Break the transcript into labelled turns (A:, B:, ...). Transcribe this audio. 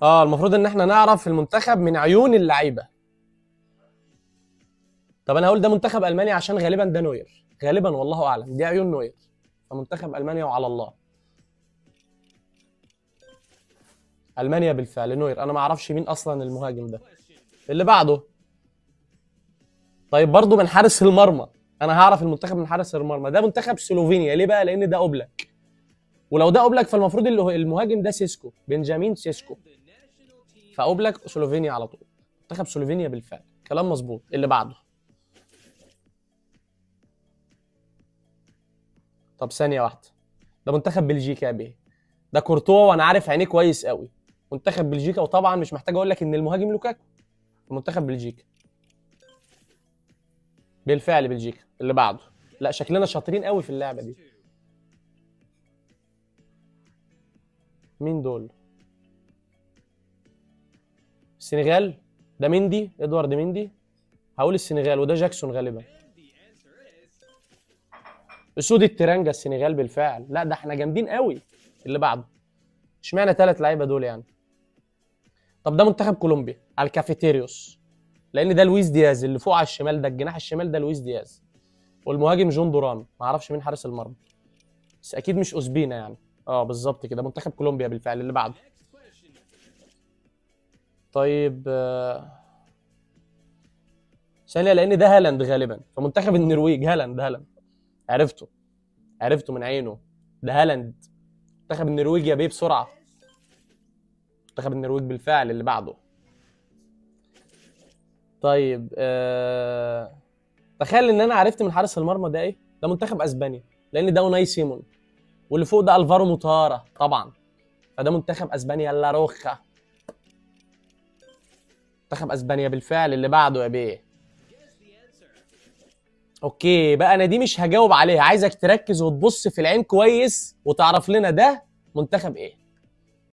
A: المفروض ان احنا نعرف المنتخب من عيون اللعيبة. طب انا هقول ده منتخب المانيا عشان غالبا ده نوير، غالبا والله اعلم، دي عيون نوير، فمنتخب المانيا وعلى الله. المانيا بالفعل نوير، انا ما اعرفش مين اصلا المهاجم ده. اللي بعده. طيب برضه من حارس المرمى، انا هعرف المنتخب من حارس المرمى. ده منتخب سلوفينيا، ليه بقى؟ لان ده اوبلاك، ولو ده اوبلاك فالمفروض اللي المهاجم ده سيسكو، بنجامين سيسكو، فاوبلاك سلوفينيا على طول، منتخب سلوفينيا بالفعل، كلام مظبوط. اللي بعده. طب ثانية واحدة، ده منتخب بلجيكا يا بيه، ده كورتوا وانا عارف عينيه كويس قوي، منتخب بلجيكا، وطبعا مش محتاج اقول لك ان المهاجم لوكاكو، منتخب بلجيكا بالفعل، بلجيكا. اللي بعده. لا شكلنا شاطرين قوي في اللعبة دي. مين دول؟ السنغال، ده مندي، ادوارد مندي، هقول السنغال، وده جاكسون غالبا. اسود الترنجة السنغال بالفعل. لا ده احنا جامدين قوي. اللي بعده. اشمعنى ثلاث لعيبة دول يعني؟ طب ده منتخب كولومبيا على الكافيتيريوس، لان ده لويس دياز اللي فوق على الشمال، ده الجناح الشمال ده لويس دياز، والمهاجم جون دوران، ما اعرفش مين حارس المرمى بس اكيد مش اوزبينا يعني. بالظبط كده، منتخب كولومبيا بالفعل. اللي بعده. طيب ثانية، لان ده هالاند غالبا، فمنتخب النرويج، هالاند، هالاند عرفته، عرفته من عينه، ده هالاند، منتخب النرويج يا بيه بسرعة، منتخب النرويج بالفعل. اللي بعده. طيب تخيل ان انا عرفت من حارس المرمى ده ايه؟ ده منتخب اسبانيا، لان ده اوناي سيمون، واللي فوق ده الفارو موتارا طبعا، فده منتخب اسبانيا لاروخا، منتخب اسبانيا بالفعل. اللي بعده يا بيه. okay بقى، انا دي مش هجاوب عليها، عايزك تركز وتبص في العين كويس وتعرف لنا ده منتخب ايه.